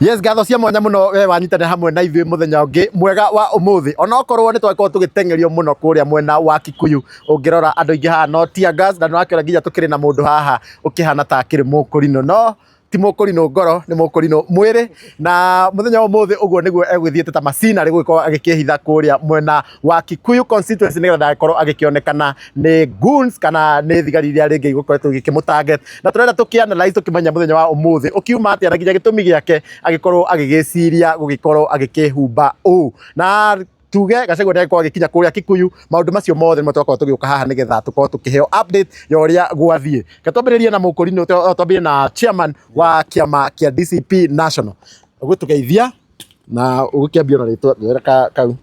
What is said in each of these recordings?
Yes, ngatho cia mwanya muno we wanyitane hamwe na ithuĩ mũthenya ũngĩ mwega wa ũmũthĩ. Onokorwo nĩ twakorwo tũgĩteng'erio mũno kũrĩa mwena wa Kikuyu, ũngĩrora andũ aingĩ haha no tear gas, na nĩwakĩona nginya tũkĩrĩ na mũndũ haha ũkĩhana ta akĩrĩ mũkũrinũ, no ti mũkũrinũ ngoro, nĩ mũkũrinũ mwĩrĩ. Na mũthenya wa ũmũthĩ ũguo nĩguo egũgĩthiĩte ta macinarĩ gũgĩkorwo agĩkĩhitha kũrĩa mwena wa Kikuyu constituency nĩgetha ndagakorwo agĩkĩonekana nĩ goons kana nĩ thigari iria rĩngĩ igũkoretwo igĩkĩmũtarget. Na tũrenda tũkĩ analyze tũkĩmenya mũthenya wa ũmũthĩ ũkiuma atĩa na nginya gĩtũmi gĩake agĩkorwo agĩgĩciria gũgĩkorwo agĩkĩhumba ũũ. Na tuge Gachagua nĩ agĩkorwo agĩkinya kũrĩa Kikuyu. Maũndũ macio mothe nĩmo twakorwo tũgĩũka haha nĩgetha tũkorwo tũkĩheo update ya ũrĩa gwathiĩ. Reke twambĩrĩrie na mũkũrinũ, twambĩrĩrie na chairman wa kĩama kĩa DCP National. Ũgũtũgeithia na ũgũkĩambia na rĩtwa rĩera kau.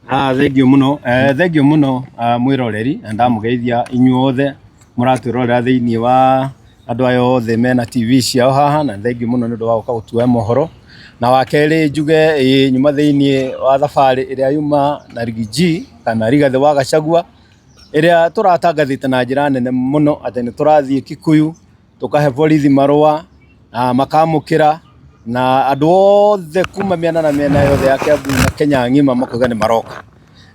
Thengiũ mũno, thengiũ mũno mwĩroreri na ndamũgeithia inyuothe mũratwĩrorera thĩiniĩ wa andũ aya othe mena TV ciao haha, na thengiũ mũno nĩ ũndũ wa gũka gũtuoya mohoro. Na wa kerĩ njuge ĩĩ nyuma thĩiniĩ wa thabarĩ ĩrĩa yuma na Riggy G kana Rigathĩ wa Gachagua, ĩrĩa tũratangathĩte na njĩra nene mũno atĩ nĩ tũrathiĩ Kikuyu tũkahe borithi marũa na makamũkĩra, na andũ othe kuma mĩena na mĩena yothe ya Kiambu na Kenya ng'ima makauga nĩ maroka.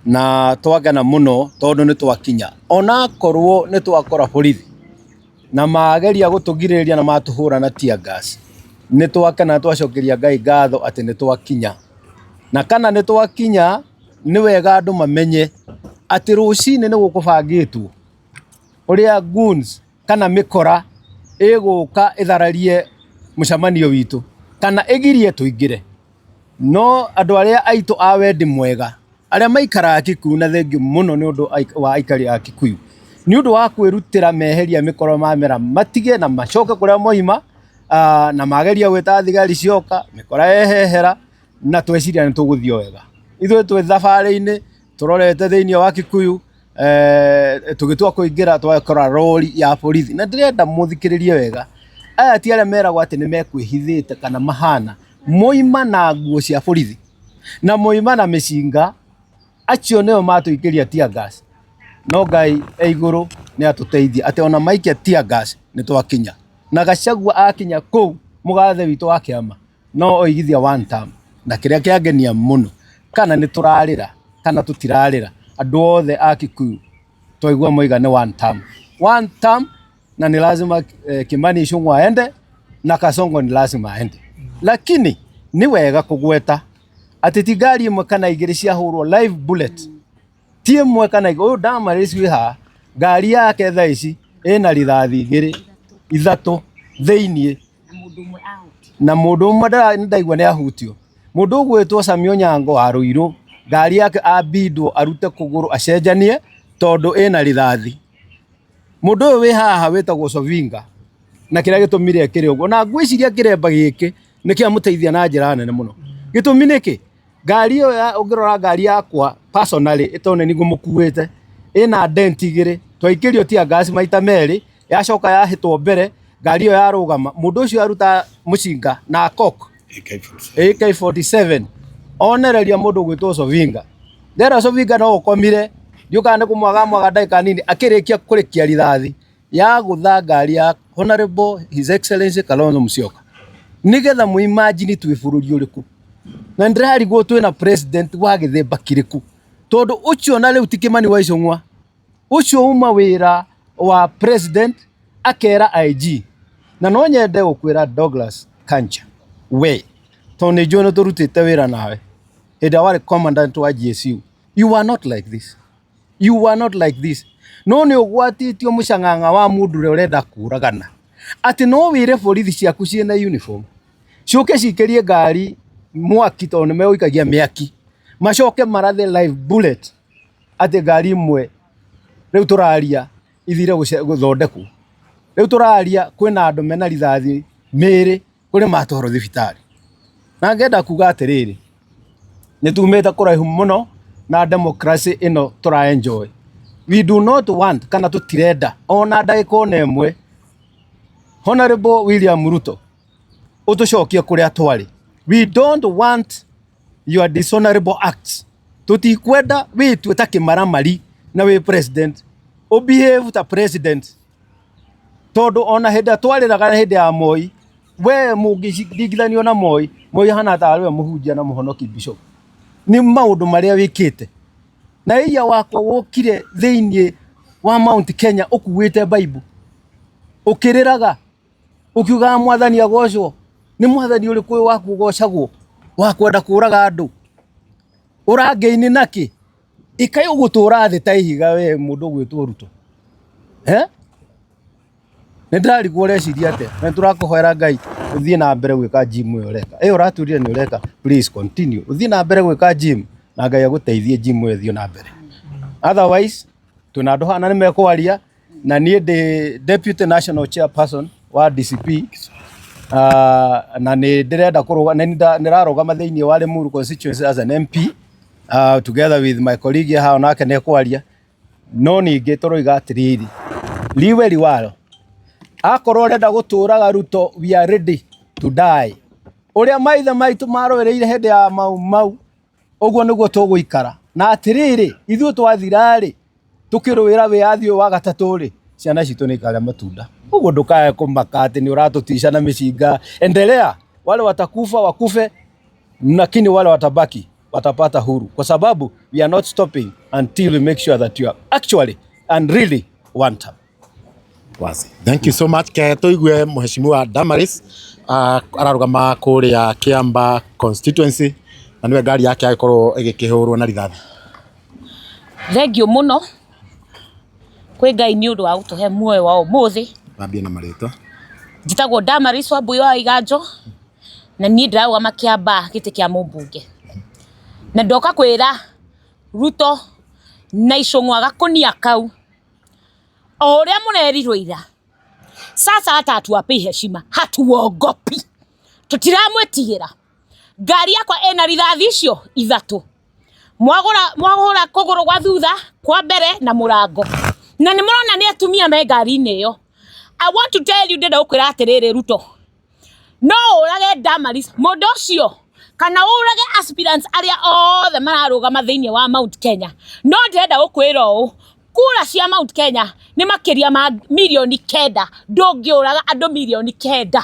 Na twakena mũno tondũ nĩ twakinya, onakorwo nĩ twakora borithi na mageria gũtũgirĩrĩria na matũhũra na tear gas, nĩ twakena twacokeria Ngai ngatho atĩ nĩ twakinya. Na kana nĩ twakinya, nĩ wega andũ mamenye atĩ rũcinĩ nĩ gũkũbangĩtwo ũrĩa goons kana mĩkora ĩgũka ĩthararie mũcemanio witũ kana ĩgirie tũingĩre. No andũ arĩa aitũ a wendi mwega arĩa maikaraga Kikuyu, na thengiũ mũno nĩ ũndũ wa aikari a Kikuyu nĩ ũndũ wa kwĩrutĩra meheria mĩkora, mamera matige na macoke kũrĩa moima, na mageria gwĩta thigari cioka, mĩkora yehehera, na tweciria nĩ tũgũthiĩ o wega. Ithuĩ twĩ thabarĩ-inĩ tũrorete thĩiniĩ wa Kikuyu, tũgĩtua kũingĩra twakora rori ya borithi. Na ndĩrenda mũthikĩrĩrie wega, aya ti arĩa meragwo atĩ nĩ mekwĩhithĩte kana mahana, moima na nguo cia borithi na moima na mĩcinga, acio nĩo matũikĩria tear gas. No Ngai e igũrũ nĩ atũteithia atĩ ona maikia tear gas nĩ twakinya. Na Gachagua akinya kũu mũgathe witũ wa kĩama no oigithia one term. Na kĩrĩa kĩangenia mũno, kana nĩ tũrarĩra kana tũtirarĩra, andũ othe a Kikuyu twaigua moiga nĩ one term. One term, na ni lazima Kimani Ichung'wa aende na Kasongo ni lazima aende. Lakini nĩ wega kũgweta atĩ ti ngari ĩmwe kana igĩrĩ ciahũrwo live bullet, ti ĩmwe kana igĩrĩ. Ũyũ Damaris wĩ haha, ngari yake thaa ici ĩna rithathi igĩrĩ ithatũ thĩiniĩ, na mũndũ ũmwe ndaigua nĩ ahutio. Mũndũ ũgwĩtwo Sami Onyango wa Ruiru, ngari yake ambindwo arute kũgũrũ acenjanie tondũ ĩna rithathi. Mũndũ ũyũ wĩ haha wĩtagwo Sovinga, na kĩrĩa gĩtũmire ekĩre ũguo, na ngwĩciria kĩremba gĩkĩ nĩ kĩamũteithia na njĩra nene mũno. Gĩtũmi nĩkĩ? Ngari ĩyo ũngĩrora ngari yakwa personally, tondũ nĩ niĩ ngũmũkuĩte, ĩna dent igĩrĩ, twaikĩrio tear gas maita merĩ, yacoka yahĩtwo mbere, ngari ĩyo yarũgama, mũndũ ũcio aruta mũcinga na cock AK47 onereria mũndũ ũgwĩtwo Sovinga. Ndera Sovinga no ũkomire, ndiũkaga nĩ kũmwaga mwaga ndagĩka nini, akĩrĩkia kũrĩkia rithathi ya gũtha ngari ya Honorable His Excellency Kalonzo Musyoka. Nĩgetha mũ imagine twĩ bũrũri ũrĩkũ, na ndĩrarigwo twĩna president wa gĩthemba kĩrĩkũ, tondũ ũcio na rĩu ti Kimani wa Ichung'wa, ũcio uma wĩra wa president akera IG. Na no nyende gũkwĩra Douglas Kanja, we tondũ nĩ njũĩ nĩ tũrutĩte wĩra nawe hĩndĩ ĩrĩa warĩ commandant wa GSU, you were not like this, you were not like this. No nĩ ũgwatĩtio mũcang'ang'a wa mũndũ ũrĩa ũrenda kũragana, atĩ no wĩre borithi ciaku ciĩna uniform ciũke cikĩrie ngari mwaki, tondũ nĩ megũikagia mĩaki, macoke marathe live bullet, atĩ ngari imwe rĩu tũraria ithire gũthondekwo. Rĩu tũraria kwĩna andũ mena rithathi mĩĩrĩ kũrĩ matwarwo thibitarĩ. Na ngenda kuga atĩrĩrĩ, nĩ tumĩte kũraihu mũno na democracy ĩno tũra enjoy. We do not want, kana tũtirenda ona ndagĩka ona ĩmwe, Honorable William Ruto ũtũcokie kũrĩa twarĩ. We don't want your dishonorable acts. Tũtikwenda wĩtue ta kĩmaramari na wĩ president, ũbehave ta president, tondũ ona hĩndĩ ĩrĩa twarĩraga hĩndĩ ya Moi, We mũngĩringithanio na Moi, Moi ahana tarĩ we mũhunjia na mũhonoki bishop. Nĩ maũndũ marĩa wĩkĩte. Na ĩia wakwa wokire thĩinĩ wa Mount Kenya ũkuĩte Bible. Ũkĩrĩraga ũkiugaga mwathani agocwo. Nĩ mwathani ũrĩkũ ũyũ waku ũgocagwo wa kwenda kũraga andũ? Ũrangĩini nakĩ? Ĩkai ũgũtũra thĩ ta ihiga we mũndũ ũgwĩtwo Ruto. Eh? Nĩ ndĩrarigwo ũreciria atĩa na nĩ tũrakũhoera Ngai ũthiĩ na mbere gwĩka gym ĩyo ũreka. Ĩyo ũratwĩrire nĩ ũreka, please continue. Ũthiĩ na mbere gwĩka gym na Ngai agũteithie gym ĩyo ĩthiĩ na mbere. Otherwise, twĩna andũ haha na nĩ mekwaria na niĩ ndĩ deputy national chairperson wa DCP na nĩ ndĩrenda kũrũga nĩ ndĩrarũgama thĩinĩ wa Limuru constituency as an MP together with my colleague haha onake nĩ ekwaria. No ningĩ tũroiga atĩrĩrĩ, liwe liwalo, akorwo ũrenda gũtũraga Ruto, we are ready to die. Ũrĩa maithe maitũ marũĩrĩire hĩndĩ ya Mau Mau, ũguo nĩguo tũgũikara. Na atĩrĩrĩ, ithuĩ twathira-rĩ, tũkĩrũĩra wĩyathi ũyũ wa gatatũ-rĩ, ciana citũ nĩ ikarĩa matunda. Ũguo ndũkae kũmaka atĩ nĩ ũratũtica na mĩcinga. Endelea, wale watakufa wakufe, lakini wale watabaki watapata huru, kwa sababu we are not stopping until we make sure that you are actually and really one term. Wazi. Thank you so much. Ke tuigue Mheshimiwa Damaris ararugama kuria Kiamba constituency na niwe ngari yake agikorwo igikihurwo na rithathi. Thengiũ mũno kwĩ Ngai nĩ ũndũ wa gũtũhe muoyo wa ũmũthĩ. Ambie na marĩtwa. Njĩtagwo Damaris Wambui wa Iganjo na niĩ ndĩrarũgama Kĩambaa gĩtĩ kĩa mũmbunge. Na ndoka kwĩra Ruto na Icũng'wa gakũnia kau o ũrĩa mũrerirwo ira, sasa hata hatuwapei heshima, hatuogopi, tũtiramwĩtigĩra. Ngari yakwa ĩna rithathi icio ithatũ, mwagũra mwahũra kũgũrũ gwa thutha kwa mbere na mũrango, na nĩ mũrona nĩ atumia me ngari-inĩ ĩyo. I want to tell you, ndĩrenda gũkwĩra atĩrĩrĩ Ruto, no ũrage Damaris mũndũ ũcio kana ũrage aspirants arĩa othe mararũgama thĩinĩ wa Mount Kenya, no ndĩrenda gũkwĩra ũũ, kura cia Mount Kenya nĩ makĩria ma mirioni 9, ndũngĩũraga andũ mirioni 9.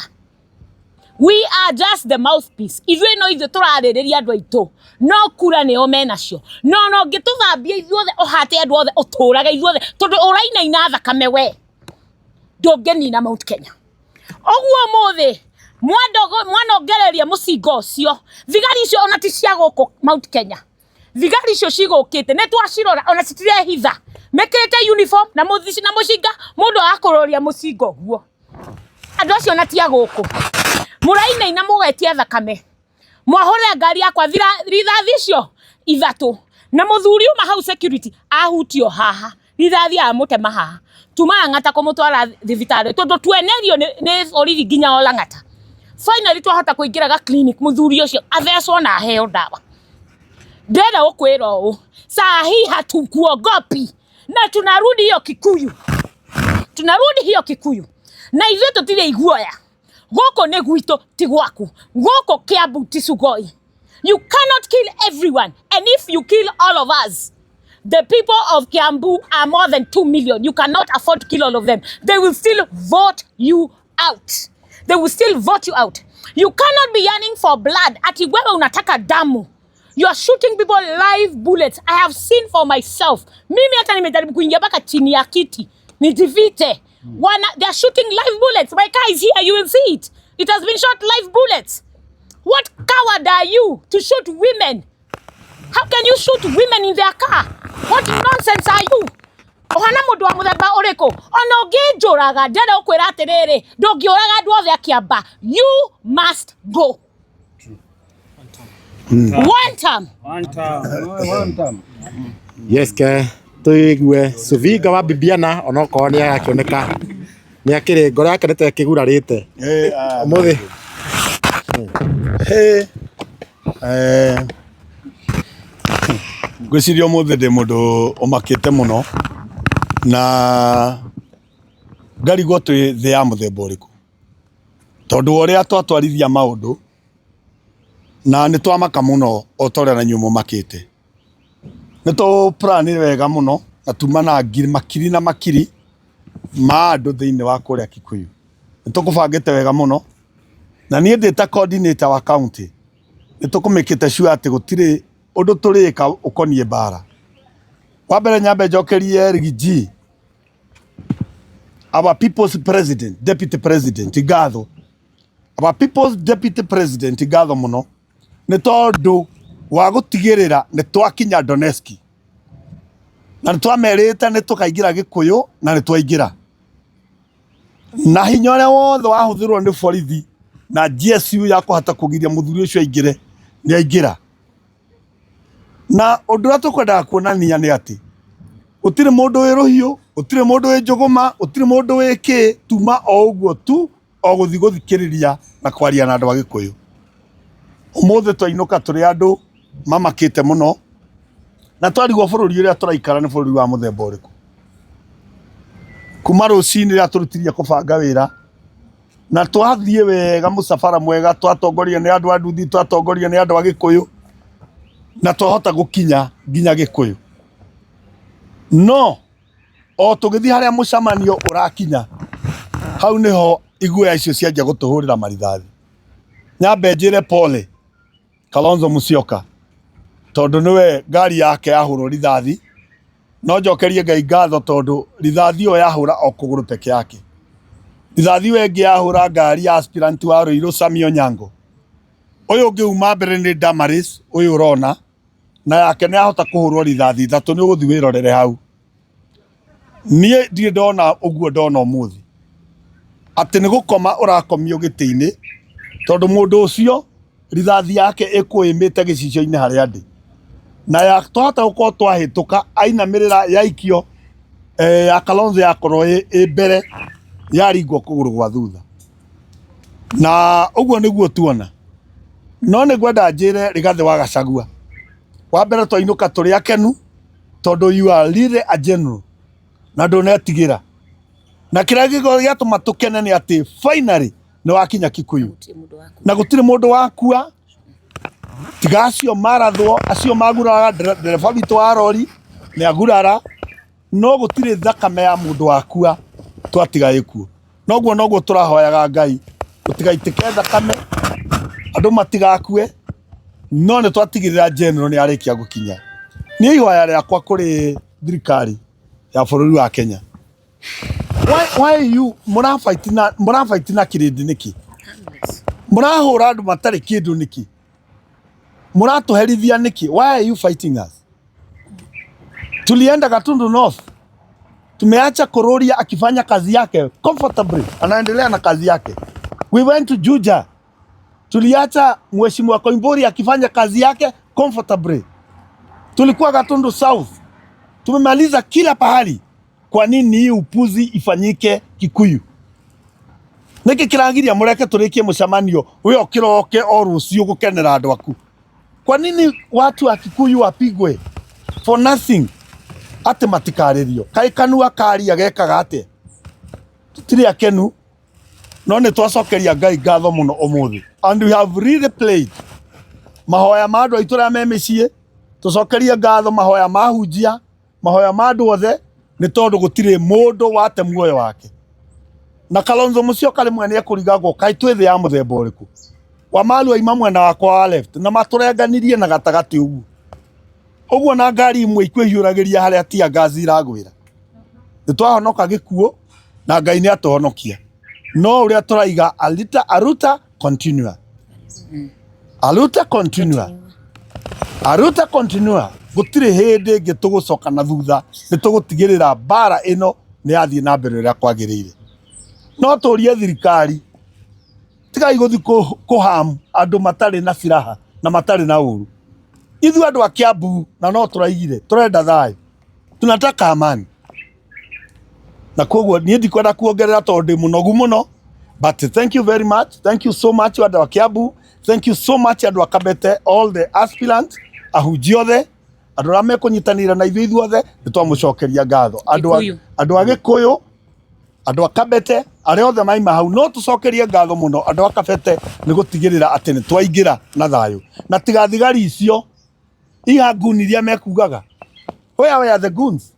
We are just the mouthpiece. Ithuĩ no ithuĩ tũrarĩrĩria andũ aitũ, no kura nĩo menacio. No no ũngĩtũthambia ithuothe ũhate andũ othe ũtũrage ithuothe tondũ ũrainaina thakame we, ndũngĩnina Mount Kenya. Ũguo ũmũthĩ mwanongereria mũcinga ũcio, thigari icio ona ti cia gũkũ Mount Kenya, thigari icio cigũkĩte nĩ twacirora ona citirehitha, mekĩrĩte uniform na na mũcinga, mũndũ agakũrũria mũcinga ũguo. Andũ acio ona ti a gũkũ, mũrainaina mũgetia thakame, mwahũrĩra ngari yakwa rithathi icio ithatũ, na mũthuri uma hau security ahutio haha rithathi amũtema haha, tuma Lang'ata kũmũtwara thibitarĩ tondũ twenerio nĩ borithi nginya o Lang'ata. Finally twahota kũingĩra ga clinic, mũthuri ũcio athecwo na aheo ndawa. Ndĩrenda gũkwĩra ũũ, saa hii hatukuogopi na tunarudi hiyo Kikuyu, tunarudi hiyo Kikuyu na ithuĩ tũtirĩ iguoya. Gũkũ nĩ gwitũ ti gwaku, gũkũ Kiambu ti Sugoi. You cannot kill everyone, and if you kill all of us, the people of Kiambu are more than 2 million. You cannot afford to kill all of them. They will still vote you out. They will still vote you out. You cannot be yearning for blood. Ati wewe unataka damu. You are shooting people live bullets. I have seen for myself. Mimi hata nimejaribu kuingia mpaka chini ya kiti nijivite. Wana, they are shooting live bullets. My car is here. You will see it. It has been shot live bullets. What coward are you to shoot women? How can you shoot women in their car? What nonsense are you? Ũhana mũndũ wa mũthemba ũrĩkũ? Ona ũngĩnjũraga, ndĩrenda gũkwĩra atĩrĩrĩ, ndũngĩũraga andũ othe a Kĩamba. You must go. One term. One term. Yes, ke tuigue Suvinga wa Bibiana onokorwo nĩ arakĩoneka nĩ akĩrĩ ngoro yake nĩ ta ĩkĩgurarĩte ũmũthĩ. Hey, ngwĩciria ũmũthĩ ndĩ mũndũ ũmakĩte mũno na ngarigwo twĩ thĩ ya mũthemba ũrĩkũ, tondũ wa ũrĩa twatwarithia maũndũ na nĩ twamaka mũno o ta ũrĩa na inyuĩ mũmakĩte. Nĩ tũ plan wega mũno na tuma na ngiri makiri na makiri ma andũ thĩinĩ wa kũrĩa Kikuyu. Nĩ tũkũbangĩte wega mũno. Na niĩ ndĩ ta coordinator wa county nĩ tũkũmĩkĩte sure atĩ gũtirĩ ũndũ tũrĩka ũkoniĩ mbara. Wa mbere nyambe njokerie Riggy G, our people's president, deputy president ngatho. Our people's deputy president ngatho mũno nĩ tondũ wa gũtigĩrĩra nĩ twakinya Donetsk na nĩ twamerĩte nĩ tũkaingĩra Gĩkũyũ na nĩ twaingĩra na hinya ũrĩa wothe wahũthĩrwo nĩ borithi na GSU ya kũhota kũgiria mũthuri ũcio aingĩre nĩ aingĩra. Na ũndũ ũrĩa tũkwendaga kuonania nĩ atĩ gũtirĩ mũndũ wĩ rũhiũ, gũtirĩ mũndũ wĩ njũgũma, gũtirĩ mũndũ wĩ kĩ, tuma o ũguo tu o gũthiĩ gũthikĩrĩria na kwaria na andũ a Gĩkũyũ. Ũmũthĩ twainũka tũrĩ andũ mamakĩte mũno na twarigwo bũrũri ũrĩa tũraikara nĩ bũrũri wa mũthemba ũrĩkũ. Kuma rũcinĩ rĩrĩa tũrutirie kũbanga wĩra na twathiĩ wega mũcabara mwega, twatongorio nĩ andũ a nduthi, twatongorio nĩ andũ a Gĩkũyũ na twahota gũkinya nginya Gĩkũyũ. No o tũgĩthiĩ harĩa mũcemanio ũrakinya, hau nĩho iguoya icio cianjia gũtũhũrĩra marithathi. Nyambe njĩre pole Kalonzo Musyoka tondũ nĩwe ngari yake yahũrwo rithathi, no njokerie Ngai ngatho tondũ rithathi ĩyo yahũra o kũgũrũ peke yake. Rithathi ĩyo ĩngĩ yahũra ngari ya aspirant wa Ruiru Sammy Onyango. Ũyũ ũngĩ uma mbere nĩ Damaris ũyũ ũrona, na yake nĩ yahota kũhũrwo rithathi ithatũ, nĩ ũgũthiĩ wĩrorere hau. Niĩ ndirĩ ndona ũguo ndona ũmũthĩ, atĩ nĩ gũkoma ũrakomio gĩtĩ-inĩ, tondũ mũndũ ũcio rithathi yake ĩkũĩmĩte gĩcicio-inĩ harĩa ndĩ. Na ya twahota gũkorwo twahĩtũka ainamĩrĩra yaikio ya Kalonzo yakorwo ĩ mbere yaringwo kũgũrũ gwa thutha. Na ũguo nĩguo tuona. No nĩ ngwenda njĩre Rigathĩ wa Gachagua, wa mbere twainũka tũrĩ akenu tondũ you are really a general na ndũnetigĩra. Na kĩrĩa gĩatũma tũkene nĩ atĩ finally nĩ wakinya Kikuyu na gũtirĩ mũndũ wakua, tiga acio marathwo, acio magurara, ndereba witũ wa rori nĩ agurara, no gũtirĩ thakame ya mũndũ wakua twatiga ĩkuo. Noguo noguo tũrahoyaga Ngai gũtigaitĩke thakame, andũ matigakue, no nĩ twatigĩrĩra general nĩ arĩkia gũkinya. Niĩ ihoya rĩakwa kũrĩ thirikari ya bũrũri wa Kenya, why you mũrafight na mũrafight na kĩrĩndĩ nĩkĩ? Mũrahũra andũ matarĩ kĩndũ nĩkĩ? Mũratũherithia nĩkĩ? Why are you fighting us? Tulienda Gatundu North, tumeacha Kururia akifanya kazi yake comfortably, anaendelea na kazi yake. We went to Juja, tuliacha Mheshimiwa Koimburi akifanya kazi yake comfortably. Tulikuwa Gatundu South, tumemaliza kila pahali. Kwa nini hii upuzi ifanyike Kikuyu? Niki kiragiria mureke turikie mucemanio we okiroke o rucio gukenera andu aku? Kwa nini watu wa Kikuyu wapigwe for nothing? Ati matikaririo kai kanua karia gekaga atia? Tutiri akenu no nĩ twacokeria Ngai ngatho mũno ũmũthĩ, and we have really played mahoya ma andũ aitũ arĩa me mĩciĩ, tũcokerie ngatho mahoya ma hunjia, mahoya ma andũ othe, nĩ tondũ gũtirĩ mũndũ wate muoyo wake. Na Kalonzo Musyoka rĩmwe nĩ ekũrigagwo kaĩ twĩ thĩ ya mũthemba ũrĩkũ. Wamaru aima mwena wakwa wa left na matũrenganirie na gatagatĩ ũguo ũguo, na ngari imwe ikwĩhiũragĩria harĩa tear gas iragwĩra. Nĩ twahonoka gĩkuũ na Ngai nĩ atũhonokia, no ũrĩa tũraiga alita aruta continua, aruta continua, aruta continua, gũtirĩ hĩndĩ ĩngĩ tũgũcoka na thutha. Nĩ tũgũtigĩrĩra mbara ĩno nĩ yathiĩ na mbere ũrĩa kwagĩrĩire. No tũrie thirikari, tigai gũthiĩ kũham andũ matarĩ na silaha na matarĩ na ũru. Ithuĩ andũ a Kiambu na no tũraigire tũrenda thayũ, tunataka amani, na koguo niĩ ndikwenda kuongerera tondũ ndĩ mũnogu mũno, but thank you very much, thank you so much andũ a Kiambu, thank you so much andũ a Kabete, all the aspirants, ahunjia othe, andũ arĩa mekũnyitanĩra na ithuĩ ithuothe nĩ twamũcokeria ngatho. Gĩkũyũ. Andũ a Gĩkũyũ, andũ a Kabete, arĩa othe maima hau, no tũcokerie ngatho mũno andũ a Kabete nĩ gũtigĩrĩra atĩ nĩ twaingĩra na thayũ, na tiga thigari icio iha nguni iria mekugaga. Where were the goons?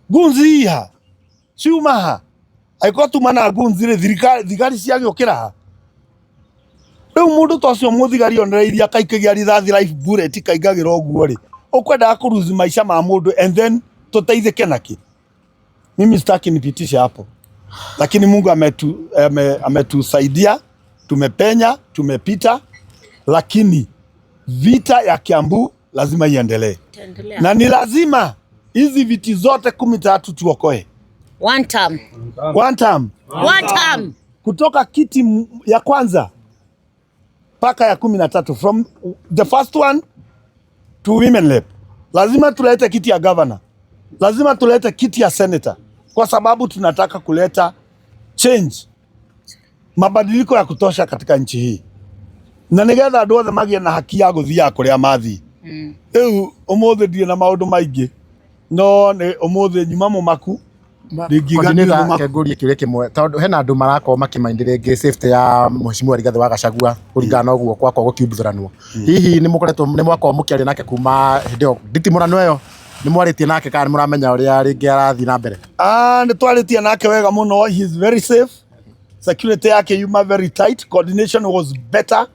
Goons iha ciuma ha? Angĩkorwo tuma na goons rĩ, thirikari thigari ciagĩũkĩra ha? Rĩu mũndũ ta ũcio mũthigari onereirie akaikagia rithathi life bullet ikaingagĩra ũguo rĩ, ũkwendaga kũruzi maica ma mũndũ and then tũteithĩke nakĩ? Mimi sitaki nipitishe hapo, lakini Mungu ametusaidia, tumepenya, tumepita, lakini vita ya Kiambu lazima iendelee Itaendelea. na ni lazima hizi viti zote 13 tuokoe One term. one term, One term. kutoka kiti ya kwanza mpaka ya 13, from the first one to women rep. Lazima tulete kiti ya governor, lazima tulete kiti ya senator, kwa sababu tunataka kuleta change, mabadiliko ya kutosha katika nchi hii, na nigetha andũ othe magĩe na haki ya gũthiaga kũrĩa mathiĩ. Rĩu ũmũthĩ ndirĩ na maũndũ maingĩ, no nĩ ũmũthĩ nyuma mũmaku, ndingiuga ndirĩ Coordinator, mũmaku. kengurie kiuria kimwe tondu hena andu marakorwo makimaindi ringi safety ya mheshimiwa Rigathi wa Gachagua kuringana na uguo gwakorwo gukiumbuthuranwo. Hihi ni mukoretwo ni mwakorwo mukiaria nake kuma hindi iyo nditimurano iyo, ni mwaritie nake kana ni muramenya uria ringi arathii na mbere? Ah, nĩ twarĩtie nake wega mũno, he is very safe, security yake yuma very tight, coordination was better,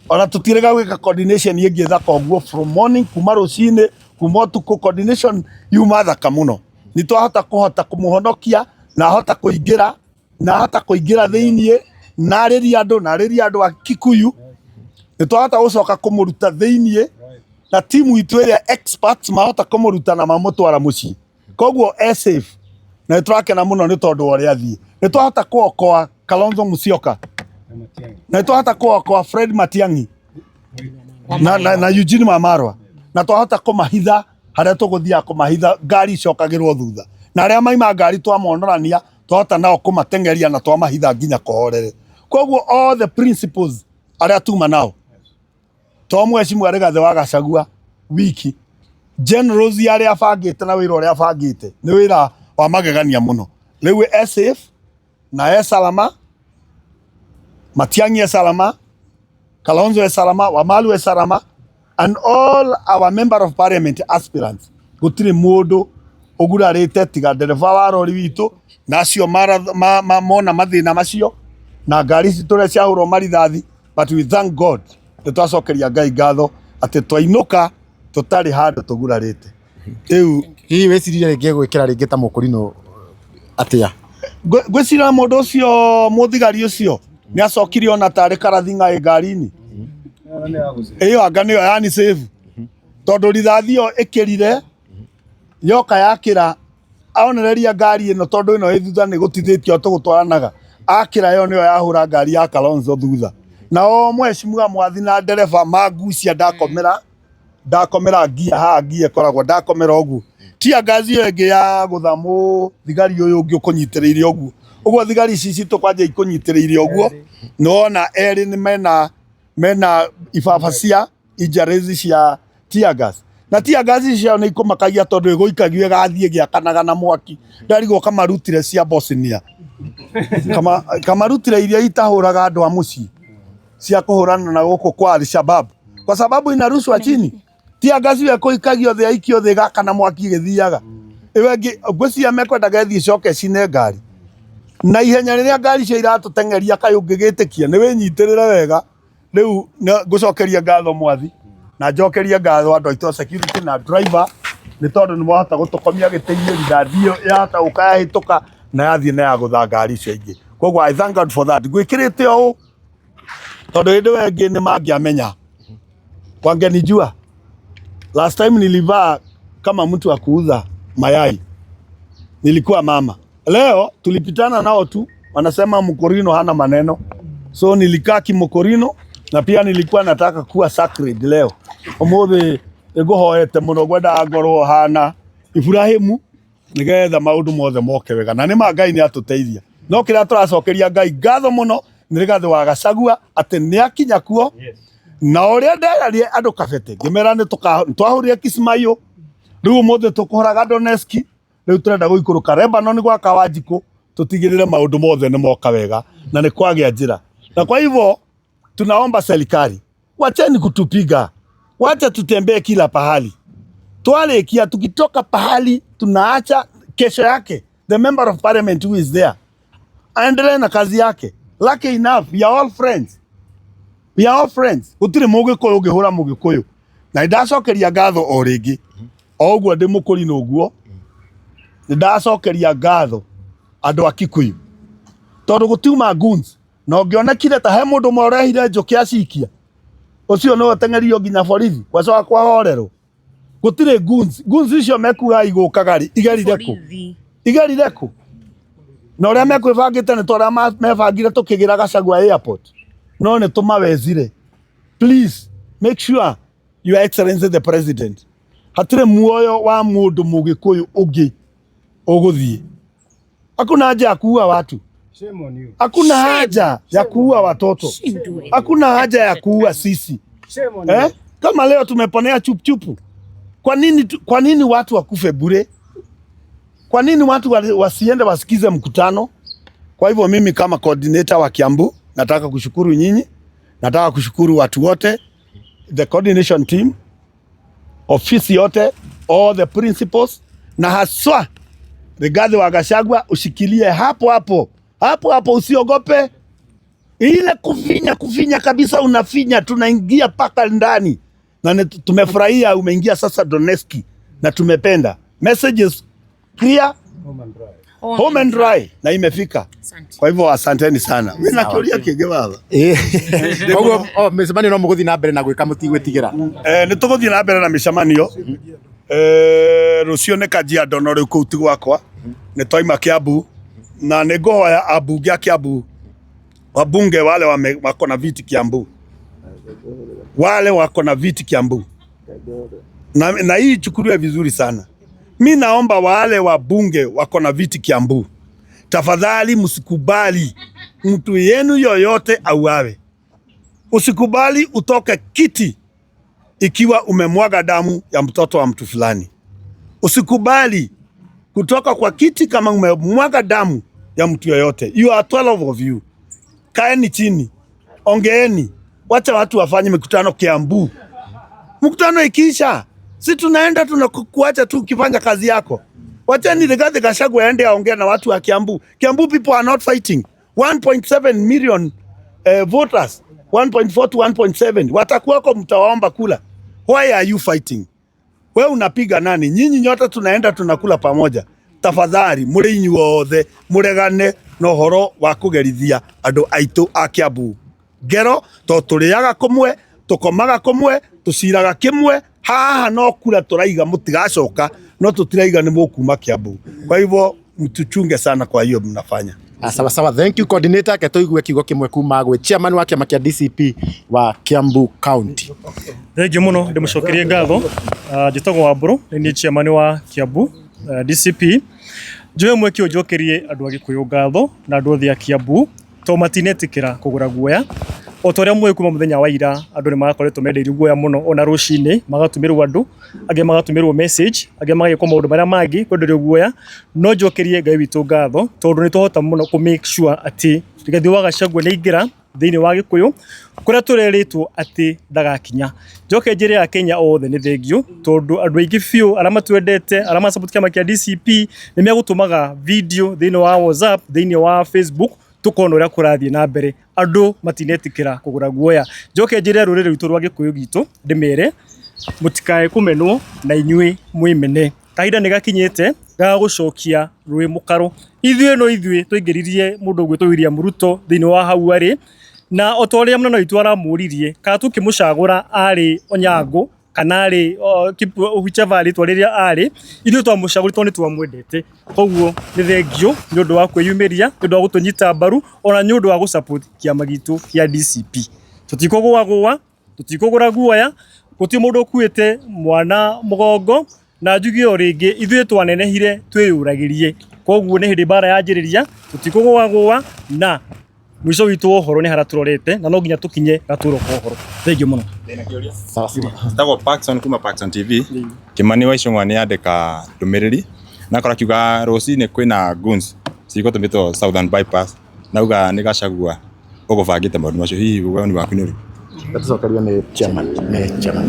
ona tũtirega gwĩka coordination ĩngĩ thaka ũguo from morning, kuma rũcinĩ kuma ũtukũ, coordination yuma thaka mũno. Nĩ twahota kũhota kũmũhonokia na ahota kũingĩra na ahota kũingĩra thĩiniĩ na arĩrie andũ na arĩrie andũ a Kikuyu. Nĩ twahota gũcoka kũmũruta thĩiniĩ na timu itũ ĩrĩa experts mahota kũmũruta na mamũtwara mũciĩ, koguo e safe na nĩ tũrakena mũno nĩ tondũ wa ũrĩa athiĩ. Nĩ twahota kũokoa Kalonzo Musyoka na nĩ twahota kũokoa Fred Matiang'i na Eugene Wamalwa, na twahota kũmahitha harĩa tũgũthiaga kũmahitha, ngari icokagĩrwo thutha, na arĩa maima ngari twamonorania twahota nao kũmateng'eria na twamahitha nginya kũhorere. Koguo all the principles arĩa tuma nao to mheshimiwa Rigathi wa Gachagua wiki, generals arĩa abangĩte na wĩra ũrĩa abangĩte nĩ wĩra wa magegania mũno. Rĩu e safe na e salama, Matiang'i e salama, Kalonzo e salama, Wamalu e salama, and all our member of parliament aspirants, gũtirĩ mũndũ ũgurarĩte tiga ndereba wa rori witũ na acio mona mathĩna macio na ngari citũ ũrĩa ciahũrwo marithathi, but we thank God, nĩ twacokeria Ngai ngatho atĩ twainũka tũtarĩ handũ tũgurarĩte. Rĩu Hihi wĩciririe rĩngĩ gwĩkĩra rĩngĩ ta mũkũrinũ atĩa? Ngwĩciria mũndũ ũcio mũthigari ũcio nĩ acokire ona tarĩ karathinga ĩ ngari-inĩ ĩyo, anga nĩyo yani save, tondũ rithathi ĩyo ĩkĩrire yoka yakĩra onereria ngari ĩno, tondũ ĩno ĩ thutha nĩ gũtithĩtio tũgũtwaranaga, akĩra ĩyo nĩyo yahũra ngari ya Kalonzo thutha, na o mheshimiwa mwathi na ndereba mangucia, ndakomera ndakomera ngia haha, ngia ĩkoragwo ndakomera ũguo, tia ngazi ĩyo ĩngĩ ya gũtha mũthigari ũyũ ũngĩ ũkũnyitĩrĩire ũguo ũguo, thigari ici citũ kwanja ikũnyitĩrĩire ũguo, nĩwona erĩ nĩ mena ibaba cia injuries cia tear gas, na tear gas ici ciao nĩ ikũmakagia tondũ ĩgũikagio ĩgathiĩ ĩgĩakanaga na mwaki. Ndarigwo kamarutire cia Bosnia, kamarutire iria itahũraga andũ a mũciĩ cia kũhũrana na gũkũ kwa Al-Shabaab, kwa sababu inarushwa chini. Tear gas ĩyo ĩkũikagio thĩ, yaikio thĩ ĩgakana mwaki ĩgĩthiaga. Ĩyo ĩngĩ ngwĩciria mekwendaga ĩthiĩ ĩcoke ĩcine ngari na ihenya rĩrĩa ngari icio iratũteng'eria, kaĩ ũngĩgĩtĩkia nĩ wĩnyitĩrĩre wega. Rĩu ngũcokeria ngatho mwathi na njokerie ngatho andũ aitũ a security na driver, nĩ tondũ nĩ mwahota gũtũkomia gĩtĩ-inĩ, rithathi ĩyo yahota gũka yahĩtũka na yathiĩ na yagũtha ngari icio ingĩ. Koguo I thank God for that. Ngwĩkĩrĩte ũũ tondũ hĩndĩ ĩyo ĩngĩ nĩ mangĩamenya, wangenijua. Last time nilivaa kama mtu wa kuuza mayai, nilikuwa mama. Leo tulipitana nao tu, wanasema Mkorino hana maneno, so nilikaa kimokorino na pia nilikuwa nataka kuwa sacred leo. Umuthi ngũhoete mũno, ngwendaga ngorwo hana Ibrahimu nigetha maũndũ mothe moke wega, na nĩma Ngai nĩ atũteithia. No kĩrĩa tũracokeria Ngai ngatho mũno nĩ Rigathĩ wa Gachagua atĩ nĩ akinya kuo, na ũrĩa nderarie andũ kabete ngĩmera nĩ twahũrire Kismayo, rĩu ũmũthĩ tũkũhoraga Donetsk, rĩu tũrenda gũikũrũka Lebanon gwa Kawanjikũ, tũtigĩrĩre maũndũ mothe nĩ moka wega na nĩ kwagĩa njĩra. Na kwa hivyo tunaomba serikali, wacheni kutupiga, wacha tutembee kila pahali. Twarikia tukitoka pahali tunaacha kesho yake the member of parliament who is there aendelee na kazi yake. Lucky enough we are all friends. We are all friends. Gũtirĩ Mũgĩkũyũ ũngĩhũra Mũgĩkũyũ. Na nĩndacokeria ngatho o rĩngĩ. O ũguo ndĩ mũkũrinũ ũguo, nĩndacokeria ngatho andũ a Kikuyu. Tondũ gũtiuma goons. Na ũngĩonekire ta he mũndũ ũmwe ũrehire njũkĩ acikia, ũcio nĩwe ũteng'eririo nginya borithi, gwacoka kwahorerwo. Gũtirĩ goons. Goons icio mekuga igũkaga rĩ, igerire kũ? Borithi. Igerire kũ? Na ũrĩa mekwĩbangĩte nĩ ta ũrĩa mebangire tũkĩgĩra Gachagua airport. No nĩ tũmawezire. Please, make sure Your Excellency the President, hatirĩ muoyo wa mũndũ Mũgĩkũyũ ũngĩ ũgũthiĩ. Hakuna haja ya kuua watu. Hakuna haja ya kuua watoto. Shindwe. Hakuna haja ya kuua sisi. Eh? Kama leo tumeponea chupuchupu. Kwa nini watu wakufe bure? Kwa nini watu wasiende wasikize mkutano? Kwa hivyo mimi kama coordinator wa Kiambu nataka kushukuru nyinyi, nataka kushukuru watu wote, the coordination team, ofisi yote, all the principals, na haswa Rigathi wa Gachagua, ushikilie hapo hapo hapo hapo, usiogope ile kufinya kufinya kabisa, unafinya, tunaingia paka ndani na tumefurahia umeingia sasa Donetsk na tumependa. Message is clear, home and dry, na imefika. Asante. Kwa hivyo asanteni sana. Wina kĩũria kĩngĩ baba? Koguo o mĩcemanio no mũgũthiĩ na mbere na gwĩka mũtigwĩtigĩra. Nĩ tũgũthiĩ na mbere na mĩcemanio. Rũciũ nĩ Kajiado no rĩu kũu ti gwakwa. Nĩ twaima Kiambu na nĩ ngũhoya ambunge a Kiambu, wabunge wale wako na viti Kiambu, wale wako na viti Kiambu, na hii ichukuliwe vizuri sana. Mi naomba wale wabunge wako na viti Kiambu, tafadhali msikubali mtu yenu yoyote auawe. Usikubali utoke kiti ikiwa umemwaga damu ya mtoto wa mtu fulani. Usikubali kutoka kwa kiti kama umemwaga damu ya mtu yoyote. You are 12 of you. Kaeni chini, ongeeni, wacha watu wafanye mikutano Kiambu. Mkutano ikiisha, si tunaenda tunakuacha tu ukifanya kazi yako. Wacheni Rigathi Gachagua aende aongee na watu wa Kiambu. Kiambu people are not fighting. 1.7 million voters, 1.4 to 1.7 watakuwako, mtawaomba kula. Why are you fighting? We unapiga nani? Nyinyi nyote tunaenda tunakula pamoja. Tafadhali muri inyuothe muregane na ũhoro wa kũgerithia andũ aitũ a Kiambu ngero, to tũrĩaga kũmwe, tũkomaga kũmwe, tũciraga kĩmwe. Haha no kura tũraiga mũtigacoka, no tũtiraiga nĩ mũkuma Kiambu. Kwa hivyo mtuchunge sana kwa hiyo mnafanya. Sawa sawa, thank you coordinator. Ke tũigue kiugo kĩmwe kuma gwĩ chairman wa kĩama kĩa DCP wa Kiambu County. Thengiũ mũno ndĩmũcokerie ngatho. Njĩtagwo Wambũrũ, nĩ niĩ chairman wa Kiambu DCP. Njoe mweke ũyũ njokerie andũ a Gĩkũyũ ngatho na andũ othe a Kiambu to matinetĩkĩra kũgũra guoya. O ta ũrĩa mũĩ kuma mũthenya wa ira andũ nĩ makoretwo mendeirio guoya mũno ona rũcinĩ magatũmĩrwo andũ, angĩ magatũmĩrwo message, angĩ magekwo maũndũ marĩa mangĩ kwenderio guoya. No njokerie Ngai witũ ngatho tondũ nĩ twahota mũno kũ make sure atĩ Rigathĩ wa Gachagua nĩ aingĩra thĩinĩ wa Gĩkũyũ kũrĩa tũrerĩtwo atĩ ndagakinya. Njoke njĩre Akenya othe nĩ thengiũ tondũ andũ aingĩ biũ arĩa matwendete arĩa ma support kĩama kĩa DCP nĩ megũtũmaga video thĩinĩ wa WhatsApp, thĩinĩ wa Facebook tũkona ũrĩa kũrathiĩ na mbere. Andũ matinetĩkĩra kũgũra guoya. Njoke njĩre rũrĩrĩ rwitũ rwa Gĩkũyũ gitũ ndĩmere mũtikae kũmenwo na inyuĩ mwĩmene. Kahinda nĩ gakinyĩte ga gũcokia rũĩ mũkaro. Ithuĩ no ithuĩ twaingĩririe mũndũ ũgwĩtwo William Ruto thĩinĩ wa hau arĩ, na o ta ũrĩa mũnene witũ aramũririe kana tũkĩmũcagũra arĩ Onyango kana arĩ whichever rĩtwa rĩrĩa arĩ, ithuĩ twamũcagũrire tondũ nĩ twamwendete. Koguo nĩ thengiũ nĩ ũndũ wa kwĩyumĩria, nĩ ũndũ wa gũtũnyita mbaru, ona nĩ ũndũ wa gũ support kĩama gitũ kĩa DCP. Tũtikũgũagũa, tũtikũgũra guoya, gũtirĩ mũndũ ũkuĩte mwana mũgongo, na njuge o rĩngĩ ithuĩ twanenehire twĩyũragĩrie. Koguo nĩ hĩndĩ mbara yanjĩrĩria, tũtikũgũagũa na mũico witũ wa ũhoro nĩ harĩa tũrorete na no nginya tũkinye gatũro ka ũhoro. Thengiũ mũno. Sawa sawa. Njĩtagwo Parkson kuma Parkson TV. Kimani wa Ichung'wa nĩ andĩka ndũmĩrĩri na akora akiuga rũcinĩ kwĩna goons cigũtũmĩtwo Southern Bypass na auga nĩ Gachagua ũgũbangĩte maũndũ macio, hihi woni waku nĩ ũrĩkũ? Tũcokerio nĩ chairman, nĩ chairman.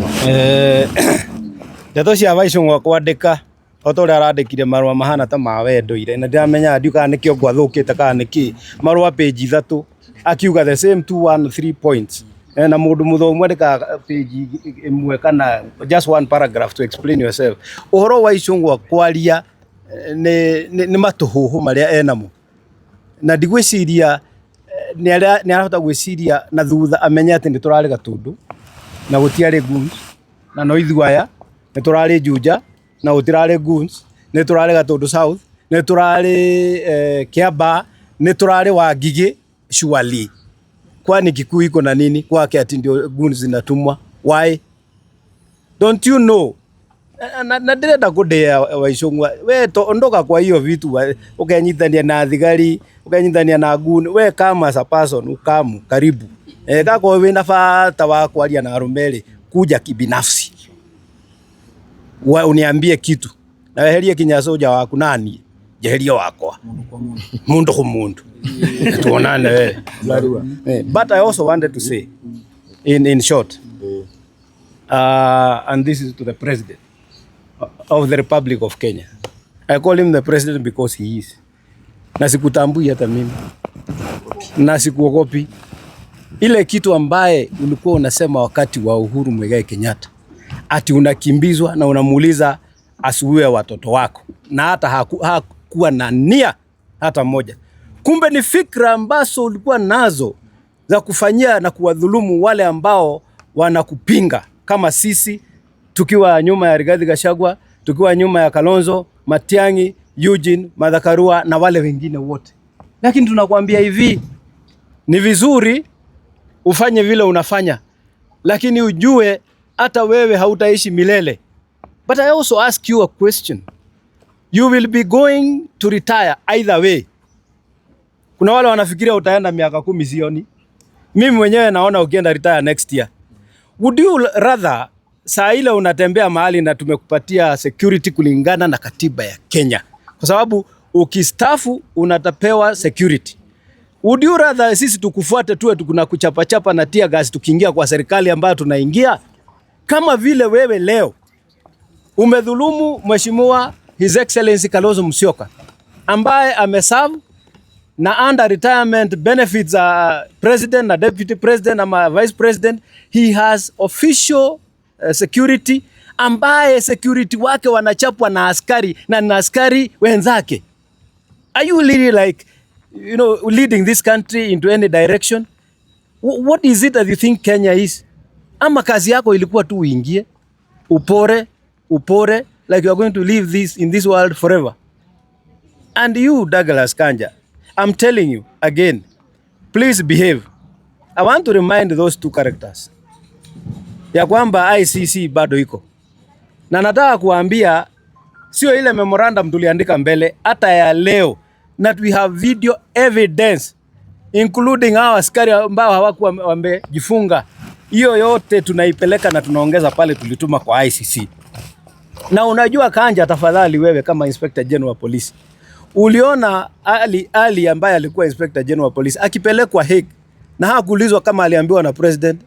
Ndeto cia Waicũng'wa kwandĩka o ta ũrĩa arandĩkire marũa mahana ta ma wendo ire na ndiramenya ndiũ kana nĩ kĩongo athũkĩte kana nĩ kĩ marũa page ithatũ akiuga the same 2 1 3 points. Na mundu muthomu andikaga page imwe kana just one paragraph to explain yourself. Uhoro wa Icũng'wa kwaria nĩ matũhũhũ marĩa enamo, na ndigwĩciria nĩ arahota gwĩciria na thutha amenye atĩ nĩ tũrarĩ Gatũndũ na gũtiarĩ goons, na no ithuĩ aya nĩ tũrarĩ Juja na gũtirarĩ goons, nĩ tũrarĩ Gatũndũ South, nĩ tũrarĩ Kiambaa, nĩ tũrarĩ Wangigĩ. Surely kwani Kikuyu iko na nini kwake ati ndio goons zinatumwa? Why don't you know? Na ndĩrenda kũndĩa Waicũng'wa, we to ondoka kwa hiyo vitu, ukenyitania na thigari, ukenyitania na goon. We kama as a person ukamu karibu, gakorwo wĩna bata wa kwaria na arũme rĩ, kuja kibinafsi wa uniambie kitu na weherie kinya soja waku nani njeherie wakwa mundu khu mundu tuonane we. But I also wanted to say in short, and this is to the President of the Republic of Kenya. I call him the president because he is. Na sikutambui hata mimi na sikuogopi. Ile kitu ambaye ulikuwa unasema wakati wa Uhuru Muigai Kenyatta, ati unakimbizwa na unamuuliza asuue watoto wako, na hata hakuwa na nia hata moja. Kumbe ni fikra ambazo ulikuwa nazo za kufanyia na kuwadhulumu wale ambao wanakupinga, kama sisi tukiwa nyuma ya Rigathi Gachagua, tukiwa nyuma ya Kalonzo, Matiang'i, Eugene, Martha Karua na wale wengine wote. Lakini tunakwambia hivi, ni vizuri ufanye vile unafanya, lakini ujue hata wewe hautaishi milele. But I also ask you a question. You will be going to retire either way. Kuna wale wanafikiria utaenda miaka 10, sioni. Mimi mwenyewe naona ukienda retire next year. Would you rather saa ile unatembea mahali na tumekupatia security kulingana na katiba ya Kenya, kwa sababu ukistafu unatapewa security. Would you rather sisi tukufuate tuwe tukuna kuchapachapa na tear gas tukiingia kwa serikali ambayo tunaingia? Kama vile wewe leo umedhulumu Mheshimiwa His Excellency Kalonzo Musyoka ambaye ameserve na under retirement benefits za president na deputy president ama vice president, he has official security, ambaye security wake wanachapwa na askari na askari wenzake. Are you really like, leading this country into any direction? What is it that you think Kenya is? Ama kazi yako ilikuwa tu uingie, upore, upore, like you are going to live this in this world forever? And you, Douglas Kanja, I'm telling you again, please behave. I want to remind those two characters ya kwamba ICC bado iko, na nataka kuambia sio ile memorandum tuliandika mbele, hata ya leo, that we have video evidence including hao askari ambao hawakuwa wamejifunga. Hiyo yote tunaipeleka na tunaongeza pale tulituma kwa ICC. Na unajua Kanja, tafadhali wewe kama Inspector General wa Police, uliona Ali ambaye alikuwa Inspector General wa Police akipelekwa Hague na hakuulizwa kama aliambiwa na president.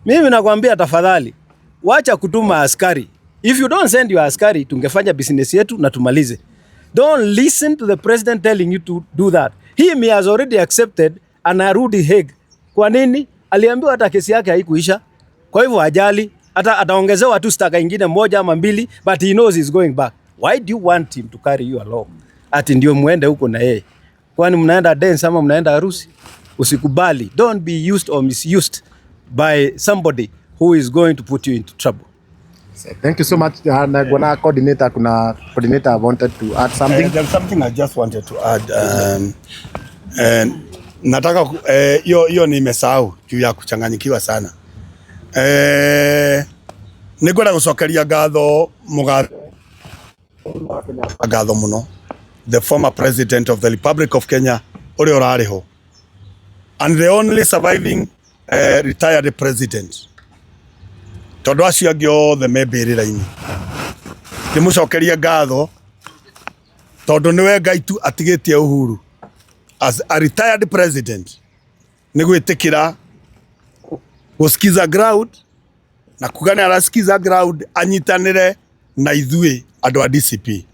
Mimi nakwambia tafadhali, wacha kutuma askari. If you don't send your askari, tungefanya business yetu na tumalize. Don't listen to the president telling you to do that. Him, he has already accepted, anarudi Hague. Kwa nini? Aliambiwa hata kesi yake haikuisha. Kwa hivyo ajali, hata ataongezewa tu staka ingine moja ama mbili, but he knows he's going back. Why do you want him to carry you along? Ati ndio muende huko na yeye. Kwani mnaenda dance ama mnaenda harusi? Usikubali. Don't be used or misused by somebody who is going to put you into trouble. Thank you so much. Na kuna coordinator, kuna coordinator wanted to add something. There's something I just wanted to add. Nataka hiyo hiyo nimesahau juu ya kuchanganyikiwa sana. Nĩngwenda gũcokeria ngatho mũgathe, ngatho mũno the former president of the Republic of Kenya ũrĩa ũrarĩ ho and the only surviving retired president, tondũ acio angĩ othe me mbĩrĩra-inĩ. Ndĩmũcokerie ngatho tondũ nĩwe Ngai tu atigĩtie Uhuru as a retired president nĩ gwĩtĩkĩra gũsikiza ground na kuga nĩ arasikiza ground anyitanĩre na ithuĩ andũ a DCP.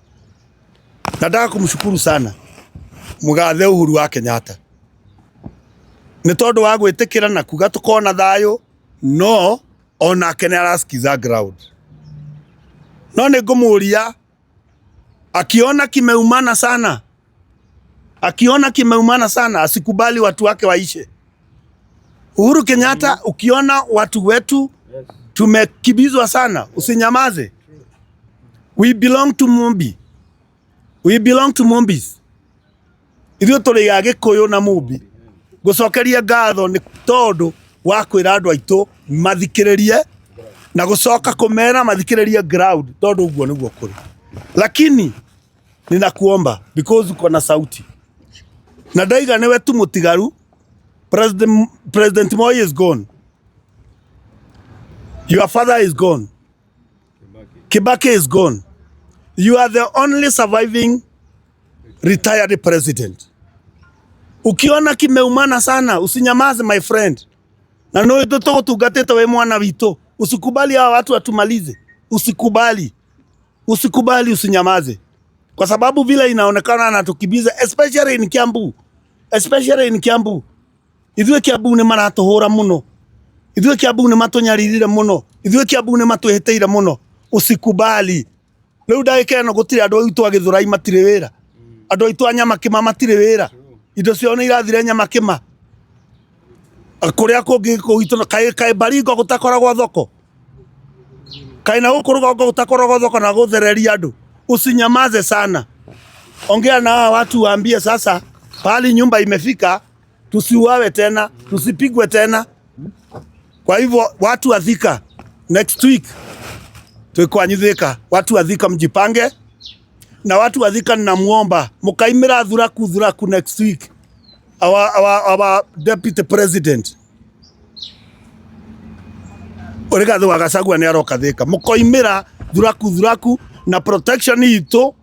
Nataka kumshukuru sana mũgathe Uhuru wa Kenyatta nĩ tondũ wa gwĩtĩkĩra na kuga tũkorwo na thayũ. No onake nĩ arasikiza ground. No nĩ ngũmũria akiona kimeumana sana, akiona kimeumana sana, asikubali watu wake waishe. Uhuru Kenyatta, ukiona watu wetu tumekibizwa sana, usinyamaze. We belong to Mumbi. We belong to Mumbis. Ithuĩ tũrĩ a Gĩkũyũ na Mumbi. Ngũcokeria ngatho nĩ tondũ wa kwĩra andũ aitũ mathikĩrĩrie na gũcoka kũmera mathikĩrĩrie ground tondũ ũguo nĩguo kũrĩ. Lakini ninakuomba because uko na sauti na ndaiga nĩwe tu mũtigaru. President Moi is gone. Your father is gone. Kibaki is gone. You are the only surviving retired president. Ukiona kimeumana sana, usinyamaze my friend. Na no tũgũtungatĩte wĩ mwana witũ. Usikubali hawa watu watumalize. Usikubali. Usikubali, usinyamaze. Kwa sababu vile inaonekana anatukimbiza especially in Kiambu. Especially in Kiambu. Ithuĩ Kiambu nĩ maratũhũra mũno. Ithuĩ Kiambu nĩ matũnyaririre mũno. Ithuĩ Kiambu nĩ matwĩhĩtĩire mũno. Usikubali. Rĩu ndagĩka ĩno gũtirĩ andũ aitũ a Gĩthũrai matirĩ wĩra. Andũ aitũ a Nyamakĩma matirĩ wĩra. Indo ciao nĩ irathire Nyamakĩma. Kũrĩa kũngĩ kũu itũ kaĩ kaĩ Baringo gũtakoragwo thoko. Kaĩ na gũkũ rũgongo gũtakoragwo thoko na gũthereria andũ. Usinyamaze sana. Ongea na hawa watu waambie sasa pahali nyumba imefika, tusiuawe tena, tusipigwe tena. Kwa hivyo watu wa Thika, next week twikwanyu Thika, watu wa Thika mjipange, na watu wa Thika ninamuomba mukaimira thuraku thuraku next week our deputy president Rigathi wa Gachagua nĩ aroka Thika, mukoimira thuraku thuraku na protection itũ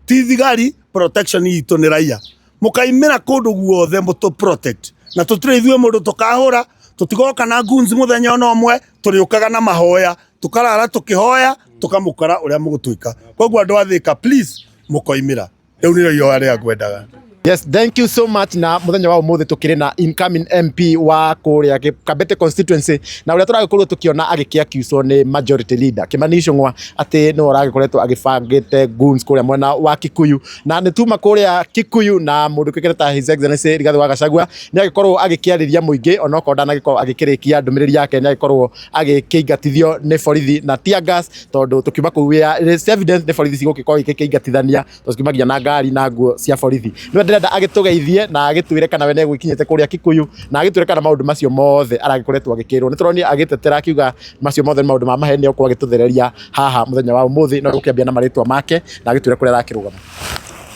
ti thigari, protection itũ nĩ raia. Mukaimira kundu guothe mutu protect na tutire ithuĩ mũndũ tukahũra, tutigoka na guns muthenya ona ũmwe, tũrĩũkaga na mahoya, tukarara tukihoya, tukamũkora ũrĩa mũgũtuĩka. Koguo andũ a Thika please mũkoimĩra. Rĩu nĩrĩo ihoya rĩrĩa ngwendaga. Yes, thank you so much. Na muthenya wa umuthi tukiri na incoming MP wa kuria Kabete constituency na uria turagikorwo tukiona agikiaccuswo ni majority leader Kimani Ichung'wa ati niwe uragikoretwo agibangite goons kuria mwena wa Kikuyu, na nĩ tuma kuria Kikuyu na mundu kikire ta His Excellency Rigathi wa Gachagua ni agikorwo agikiariria muingi onokorwo ndanagikorwo agikirikia ndumiriri yake, ni agikorwo agikĩingatithio nĩ borithi na tear gas tondu tukiuma kũu it's evident nĩ borithi cigũgĩkorwo igĩkĩingatithania tondu cikiuma nginya na ngari na nguo cia borithi. Nĩwe ndĩrenda agĩtũgeithie na agĩtwĩre kana we nĩegũgĩkinyĩte kũrĩa Kikuyu na agĩtwĩre kana maũndũ macio mothe aragĩkoretwo agĩkĩrwo. Nĩ tũronire agĩtetera akiuga macio mothe nĩ maũndũ ma maheni okorwo agĩtũthereria haha mũthenya wa ũmũthĩ, no gũkĩambia na marĩtwa make na agĩtwĩre kũrĩa arakĩrũgama.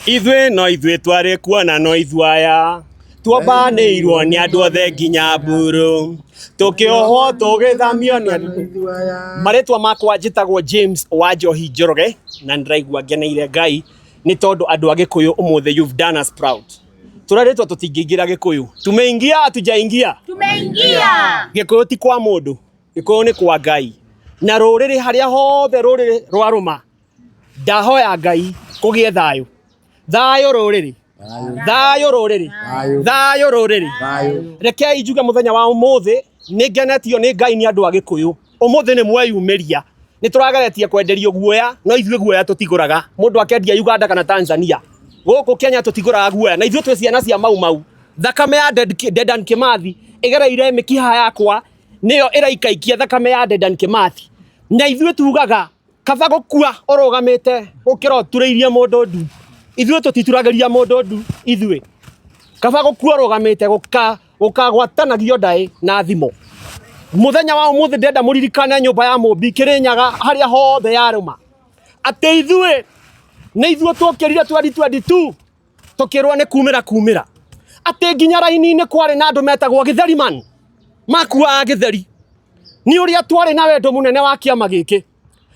Ithuĩ no ithuĩ twarĩ kuona no ithuĩ aya twombanĩirwo nĩ andũ othe nginya mburu tũkĩohwo tũgĩthamio nĩ andũ. Marĩtwa makwa njĩtagwo James wa Njohi Njoroge na nĩndĩraigua ngeneire Ngai nĩ tondũ andũ a Gĩkũyũ ũmũthĩ you've done us proud. Tũrerĩtwo tũtingĩingĩra Gĩkũyũ, tumeingia hatujaingia? Tumeingia. Gĩkũyũ ti kwa mũndũ, Gĩkũyũ nĩ kwa Ngai na rũrĩrĩ harĩa hothe rũrĩrĩ rwarũma, ndahoya Ngai kũgĩe thayũ, thayũ rũrĩrĩ, thayũ rũrĩrĩ, thayũ rũrĩrĩ. Rekei njuge mũthenya wa ũmũthĩ nĩ ngenetio nĩ Ngai nĩ andũ a Gĩkũyũ. Ũmũthĩ nĩ mweyumĩria, nĩ tũrageretie kwenderio guoya no ithuĩ guoya tũtigũraga. Mũndũ akendia Uganda kana Tanzania, gũkũ Kenya tũtigũraga guoya, na ithuĩ twĩ ciana cia Mau Mau. Thakame ya Dedan Kimathi ĩgereire mĩkiha yakwa, nĩyo ĩraikaikia thakame ya Dedan Kimathi. Na ithuĩ tugaga kaba gũkua ũrũgamĩte gũkĩra ũturĩirie mũndũ ndu. Ithuĩ tũtituragĩria mũndũ ndu, ithuĩ kaba gũkua ũrũgamĩte gũkagwatanagio ndaĩ na thimo. Mũthenya wa ũmũthĩ ndĩrenda mũririkane nyũmba ya Mũmbi Kĩrĩnyaga harĩa hothe yarũma, atĩ ithuĩ nĩ ithuĩ twokĩrire 2022 tũkĩrwo nĩ kumĩra kumĩra, atĩ nginya raini-inĩ kwarĩ na andũ metagwo gĩtheriman makuaga gĩtheri nĩ ũrĩa twarĩ na wendo mũnene wa kĩama gĩkĩ.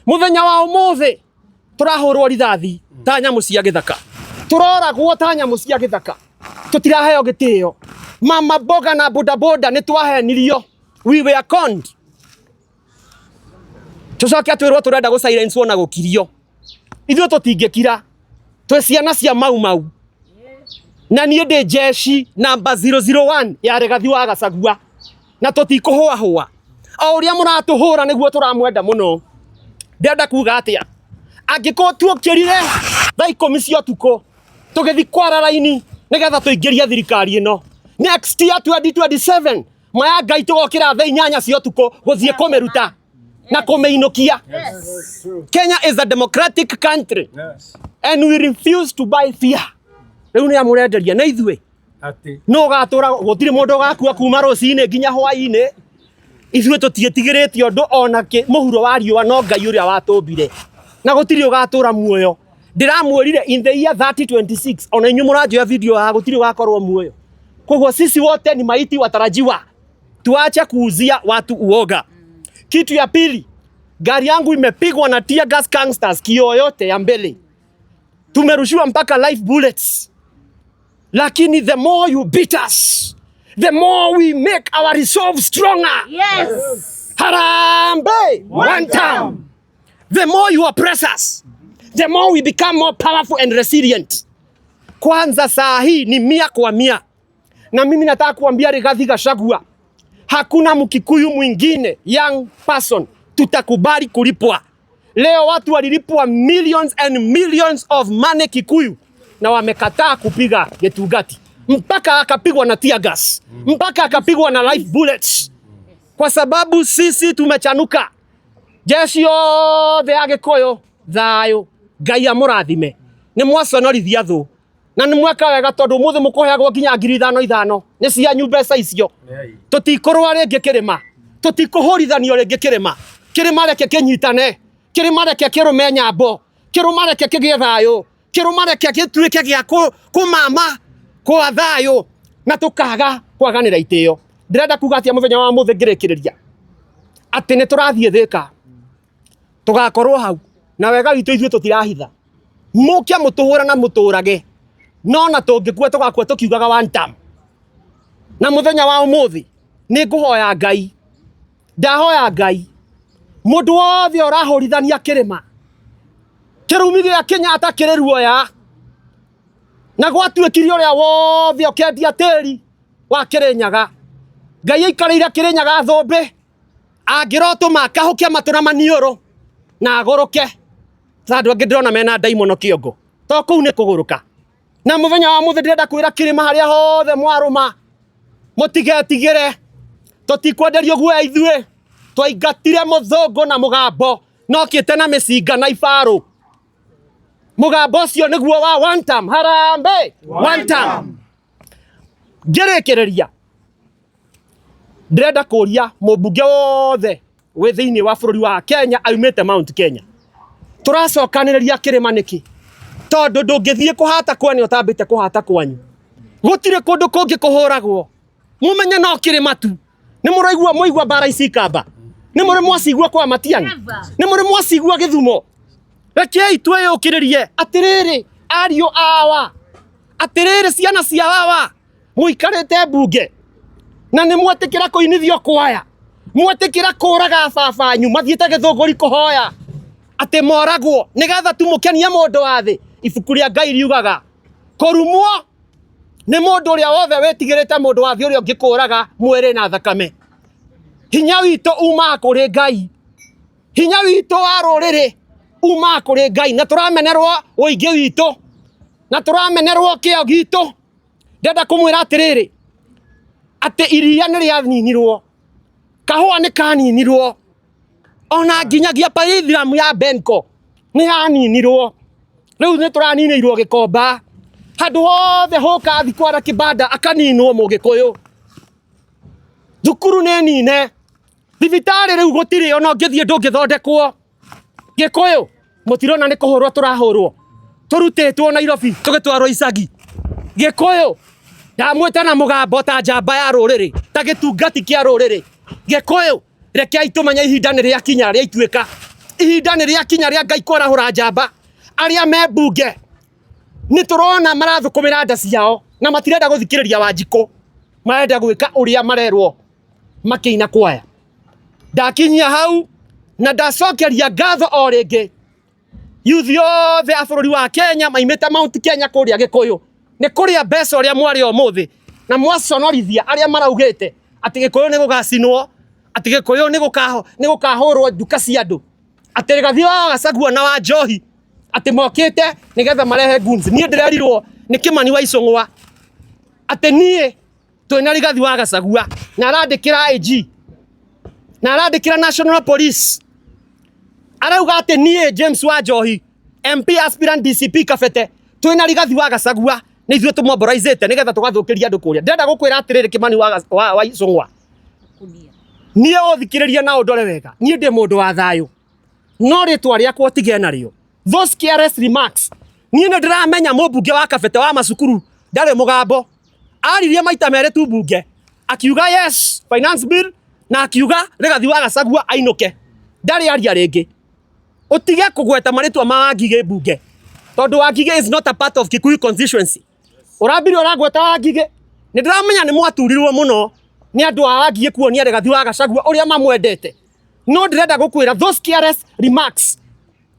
Mũthenya wa ũmũthĩ tũrahũrwo rithathi ta nyamũ cia gĩthaka, tũroragwo ta nyamũ cia gĩthaka, tũtiraheo gĩtĩo. Mama mboga na bodaboda nĩ twahenirio, we were conned. Tũcoke twĩrwo tũrenda gũ silence na gũkirio. Ithuĩ tũtingĩkira, twĩ ciana cia Mau Mau. Na niĩ ndĩ jeshi namba 001 ya Rigathi wa Gachagua na tũtikũhũahũa. O ũrĩa mũratũhũra nĩguo tũramwenda mũno. Ndĩrenda kuga atĩa? Angĩkorwo tuokĩrire thaa 10 cia ũtukũ tũgĩthiĩ kwara raini nĩgetha tũingĩrie thirikari ĩno next year 2027, maya Ngai tũgokĩra thaa 8 cia ũtukũ gũthiĩ kũmĩruta na kũmĩinũkia. Kenya is a democratic country and we refuse to buy fear. Rĩu nĩ amũrenderia nĩ ithuĩ no ũgatũra, gũtirĩ mũndũ ũgakua kuma rũcinĩ nginya hwainĩ. Ithuĩ tũtiĩtigĩrĩte ũndũ ona kĩ mũhuro wa riũa, no Ngai ũrĩa watũmbire, na gũtirĩ ũgatũra muoyo. Ndĩramwĩrire in the year 3026, ona inyuĩ mũranjoya video haha, gũtirĩ ũgakorwo muoyo. Koguo sisi wote ni maiti watarajiwa. Tuache kuuzia watu uoga. Kitu ya pili, gari yangu imepigwa na tear gas gangsters, kioo yote ya mbele tumerushiwa mpaka live bullets, lakini the more you beat us, the more we make our resolve stronger. Harambee one time. The more you oppress us, the more we become more powerful and resilient. Kwanza saa hii ni 100 kwa 100, na mimi nataka kuambia Rigathi Gachagua, hakuna Mkikuyu mwingine young person tutakubali kulipwa. Leo watu walilipwa millions and millions of money Kikuyu na wamekataa kupiga Gitungati mpaka akapigwa na tear gas, mpaka akapigwa na live bullets, kwa sababu sisi tumechanuka. Jeshi yothe ya Gikuyu, thayũ, Ngai amũrathime. Nĩ mwaconorithia thũ na nĩ mweka wega, tondũ ũmũthĩ mũkũheagwo nginya 5000 5000, nĩ cianyu mbeca icio. Tũtikũrũa rĩngĩ kĩrĩma, tũtikũhũrithanio rĩngĩ kĩrĩma. Kĩrĩma reke kĩnyitane, kĩrĩma reke kĩrũme nyambo, kĩrũma reke kĩgĩe thayũ, kĩrũma reke gĩtuĩke gĩa kũmama kwa thayũ na tũkaga kwaganĩra itĩo. Ndĩrenda kuga atĩa mũthenya wa mũthĩ ngĩrĩkĩrĩria? Atĩ nĩ tũrathiĩ Thĩka, tũgakorwo hau na wega witũ. Ithuĩ tũtirahitha, mũke mũtũhũra na mũtũrage, no na tũngĩkua tũgakua tũkiugaga one term. Na mũthenya wa ũmũthĩ nĩ ngũhoya Ngai, ndahoya Ngai, mũndũ wothe ũrahũrithania kĩrĩma, kĩrumi gĩa Kenyatta kĩrĩ ruoya, na gwatuĩkire ũrĩa wothe ũkendia tĩri wa Kĩrĩnyaga, Ngai aikarĩire Kĩrĩnyaga thũmbĩ, angĩrotũma akahũke matũ na maniũrũ na agũrũke ta andũ angĩ ndĩrona mena ndaimono kĩongo, to kũu nĩ kũgũrũka. Na mũthenya wa mũthĩ ndĩrenda kwĩra kĩrĩma, harĩa hothe mwarũma, mũtigetigĩre, tũtikwenderio guoya. Ithuĩ twaingatire mũthũngũ na mũgambo nokĩte na mĩcinga na ibarũ. Mũgambo ũcio nĩguo wa one term. Harambee one term. Ngĩrĩkĩrĩria, ndĩrenda kũria mũmbunge wothe wĩ thĩinĩ wa bũrũri wa Kenya aumĩte Mount Kenya, tũracokanĩrĩria kĩrĩma nĩkĩ? Tondũ ndũngĩthiĩ kũhata kwene ũtambĩte kũhata kwanyu. Gũtirĩ kũndũ kũngĩ kũhũragwo, mũmenye no kĩrĩma tu. Nĩ mũraigua mũigua mbara ici Ikamba, nĩ mũrĩ mwacigua kwa Matiang'i, nĩ mũrĩ mwacigua Gĩthumo. Rekei twĩyũkĩrĩrie. Atĩrĩrĩ ariũ awa, atĩrĩrĩ ciana cia wawa, mũikarĩte mbunge na nĩ mwetĩkĩra kũinithio kwaya, mwetĩkĩra kũraga baba anyu mathiĩte Gĩthũngũri kũhoya atĩ moragwo nĩgetha tu mũkenie mũndũ wa thĩ. Ibuku rĩa Ngai riugaga kũrumwo nĩ mũndũ ũrĩa wothe wĩtigĩrĩte mũndũ wa thĩ ũrĩa ũngĩkũraga mwĩrĩ na thakame. Hinya witũ umaga kũrĩ Ngai, hinya witũ wa rũrĩrĩ umaga kũrĩ Ngai, na tũramenerwo ũingĩ witũ na tũramenerwo kĩo gitũ. Ndĩrenda kũmwĩra atĩrĩrĩ, atĩ iria nĩ rĩaninirwo, kahũa nĩ kaninirwo, ona nginyagia pyrethrum ya Benko nĩ yaninirwo. Rĩu nĩ tũraninĩirwo Gĩkomba, handũ hothe hũka thikwara kĩbanda akaninwo Mũgĩkũyũ. Thukuru nĩ nine, thibitarĩ rĩu gũtirĩ, ona ũngĩthiĩ ndũngĩthondekwo. Gĩkũyũ, mũtirona nĩ kũhũrwo tũrahũrwo, tũrutĩtwo Nairobi tũgĩtwarwo icagi? Gĩkũyũ, ndamwĩta na mũgambo ta njamba ya rũrĩrĩ, ta gĩtungati kĩa rũrĩrĩ. Gĩkũyũ, rekei tũmenye ihinda nĩ rĩakinya rĩa ituĩka, ihinda nĩ rĩakinya rĩa Ngai kwarahũra njamba. Arĩa me mbunge nĩ tũrona marathũkũmĩra nda ciao na matirenda gũthikĩrĩria Wanjikũ, marenda gwĩka ũrĩa marerwo makĩina kwaya. Ndakinyia hau na ndacokeria ngatho o rĩngĩ youth yothe a bũrũri wa Kenya maimĩte Mount Kenya kũrĩa Gĩkũyũ nĩ kũrĩa mbeca ũrĩa mwarĩ ũmũthĩ, na mwaconorithia arĩa maraugĩte atĩ Gĩkũyũ nĩ gũgacinwo. Atĩ Gĩkũyũ nĩ gũkahũrwo nduka cia andũ. Atĩ Rigathi wa Gachagua na wa Njohi atĩ mokĩte nĩgetha marehe goons. Niĩ ndĩrerirwo nĩ Kĩmani wa Icũng'wa atĩ niĩ twĩna Rigathi wa Gachagua na arandĩkĩra IG na arandĩkĩra National Police, arauga atĩ niĩ James wa Njohi MP aspirant DCP Kabete twĩna Rigathi wa Gachagua nĩ ithuĩ tũmoboraizĩte nĩgetha tũgathũkĩria andũ kũrĩa. Ndĩrenda gũkwĩra atĩrĩrĩ Kĩmani wa Icũng'wa, niĩ ũthikĩrĩrie na ũndore wega, niĩ ndĩ mũndũ wa thayũ, no rĩtwa rĩakwa ũtige narĩo. Those careless remarks, niĩ nĩ ndĩramenya mũmbunge wa Kabete wa macukuru ndarĩ mũgambo, aririe maita merĩ tu mbunge akiuga yes finance bill na akiuga Rigathi wa Gachagua ainũke, ndarĩ aria rĩngĩ. Ũtige kũgweta marĩtwa ma Wangigĩ mbunge tondũ Wangigĩ is not a part of Kikuyu constituency. Ũrambire ũragweta Wangigĩ, nĩ ndĩramenya nĩ mwaturirwo mũno nĩ andũ a Wangigĩ kuonia Rigathi wa Gachagua ũrĩa mamwendete, no ndĩrenda gũkwĩra those careless remarks,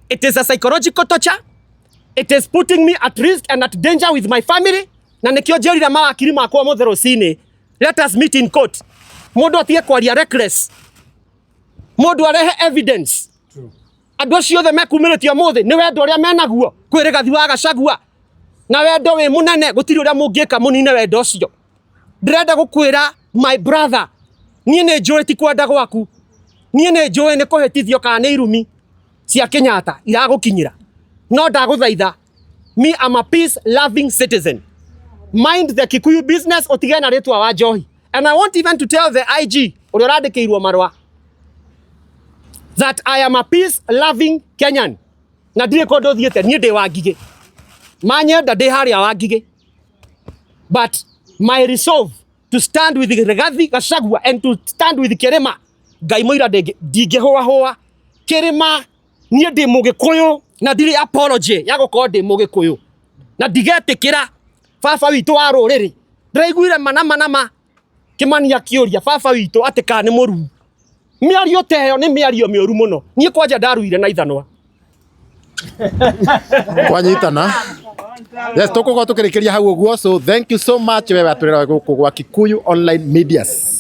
it is a psychological torture, it is putting me at risk and at danger with my family, na nĩkĩo njĩrire mawakiri makwa ũmũthĩ rũcinĩ, let us meet in court. Mũndũ atige kwaria reckless, mũndũ arehe evidence. Andũ acio othe mekumĩrĩtie ũmũthĩ nĩ wendo ũrĩa menaguo kwĩ Rigathi wa Gachagua, na wendo wĩ mũnene, gũtirĩ ũrĩa mũngĩka mũnine wendo ũcio. Ndĩrenda gũkwĩra my brother, niĩ nĩ njũĩ ti kwenda gwaku, niĩ nĩ njũĩ nĩ kũhĩtithio kana nĩ irumi cia Kenyatta iragũkinyĩra, no ndagũthaitha, me am a peace loving citizen, mind the Kikuyu business, ũtige na rĩtwa wa Njohi. And I want even to tell the IG ũrĩa ũrandĩkĩirwo marũa that I am a peace loving Kenyan na ndirĩ kũndũ thiĩte, niĩ ndĩ Wangigĩ, manyenda ndĩ harĩa Wangigĩ, but my resolve to stand with Rigathi Gachagua and to stand with Kĩrĩma, Ngai mũira ndingĩhũahũa Kĩrĩma. Niĩ ndĩ Mũgĩkũyũ na ndirĩ apology ya gũkorwo ndĩ Mũgĩkũyũ, na ndigetĩkĩra baba witũ wa rũrĩrĩ. Ndĩraiguire mana mana ma Kĩmani akĩũria baba witũ atĩ kana nĩ mũruu. Mĩario ta ĩyo nĩ mĩario mĩũru mũno. Niĩ kwanja ndaruire na ithanwa. Twanyitana. Yes, tũkũkorwo tũkĩrĩkĩria hau ũguo, so thank you so much wewe atũrera gũkũ gwa Kikuyu Online Medias.